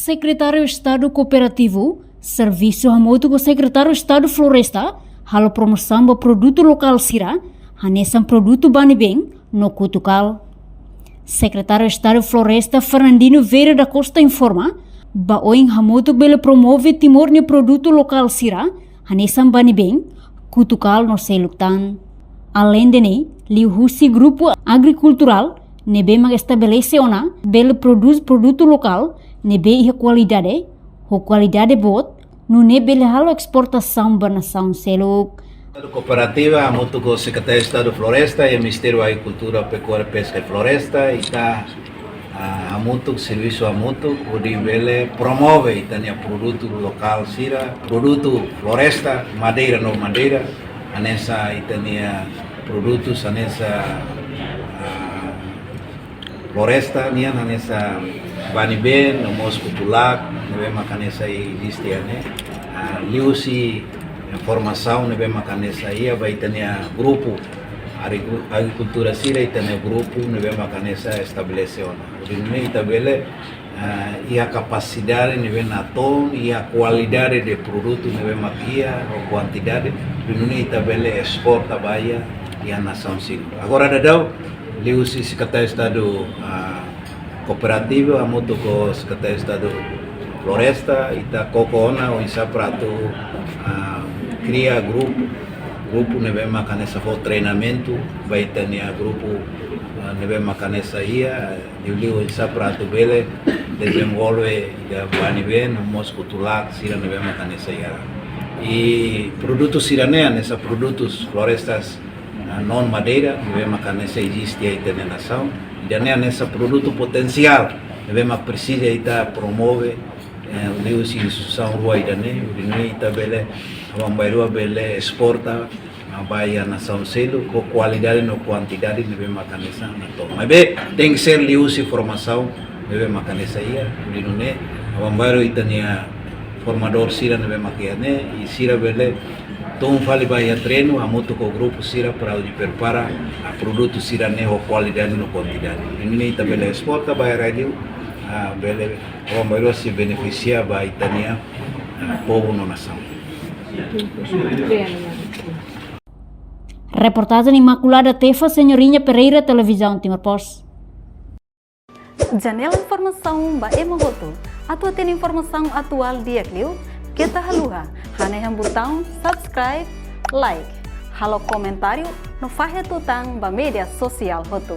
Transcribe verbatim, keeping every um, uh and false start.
Sekretáriu Estadu Kooperativu, servisu hamutuk ho Sekretáriu Estadu Floresta, halo promosaun ba produtu lokál sira, hanesan produtu bani-been no kutukal. Sekretáriu Estadu Floresta, Fernandino Vieira da Costa, informa, ba oin hamutuk bele promove Timor nia produtu lokál sira, hanesan bani-been, kutukal no seluk tan. Aleinde ne'e, liuhusi grupu agrikulturál ne'ebé mak estabelese ona, bele prodús produtu lokál ne'ebé iha kualidade, ho kualidade boot, nune'e bele halo esportasaun ba nasaun seluk. Estadu Kooperativa, hamutuk ho Sekretáriu Estadu Floresta i Ministériu Agrikultura, Pekuária, Peska i Floresta, ita, ah, hamutuk, servisu hamutuk, hodi bele promove ita-nia produtu lokál sira, produtu floresta, madeira no madeira, hanesan ita-nia produtus, hanesan, ah, floresta nian, hanesan bani-been no mós kutulak, ne'ebé mak hanesan eziste iha ne'e. Ah, liuhusi formasaun ne'ebé mak hanesan iha ba ita-nia grupu agriku-, agrikultura sira, ita-nia grupu ne'ebé mak hanesan estabelese ona. Hodi nune'e ita bele, ah, iha kapasidade ne'ebé natoon, iha kualidade de produtu ne'ebé mak iha, ho kuantidade, hodi nune'e ita bele esporta ba iha, iha nasaun seluk. Agora daudaun, liuhusi Sekretáriu Estadu, ah, Kooperativu, hamutuk ho Sekretáriu Estadu Floresta, ita koko ona oinsá para atu, ah, kria grupu, grupu ne'ebé mak hanesan fó treinamentu ba ita-nia grupu, ah, ne'ebé mak hanesan iha, liuliu oinsá para atu bele dezenvolve ida bani-been no mós kutulak sira ne'ebé mak hanesan iha. I produtu sira-ne'e hanesan produtus florestas, ah, non madeira, ne'ebé mak hanesan eziste iha ita-nia nasaun. Ida-ne'e hanesan produtu potensiál, ne'ebé mak presiza ita promove, eh, liuhusi instituisaun rua ida-ne'e, hodi nune'e ita bele, aban-bainrua bele esporta, ah, ba iha nasaun seluk, ho kualidade no kuantidade ne'ebé mak hanesan natoon. Maibé, tenke ser liuhusi formasaun ne'ebé mak hanesan iha, hodi nune'e, aban-bainrua ita-nia formadór sira ne'ebé mak iha ne'e, i sira bele tun fali ba iha treinu, hamutuk ho grupu sira para hodi prepara, ah, produtu sira-ne'e ho kualidade no kuantidade. Hodi nune'e ita bele esporta ba iha rai-li'ur, ah, bele aban-bainrua sei benefisia ba ita-nia, ah, povu no nasaun. Reportajen Imaculada Tefa, Senhorinha Pereira, Televizaun Timor Post. Janela informasaun ba ema hotu. Atu hatene informasaun atuál di'ak liu, keta haluha hanehan butaun subscribe, like, halo komentáriu no fahe tutan ba média sosiál hotu.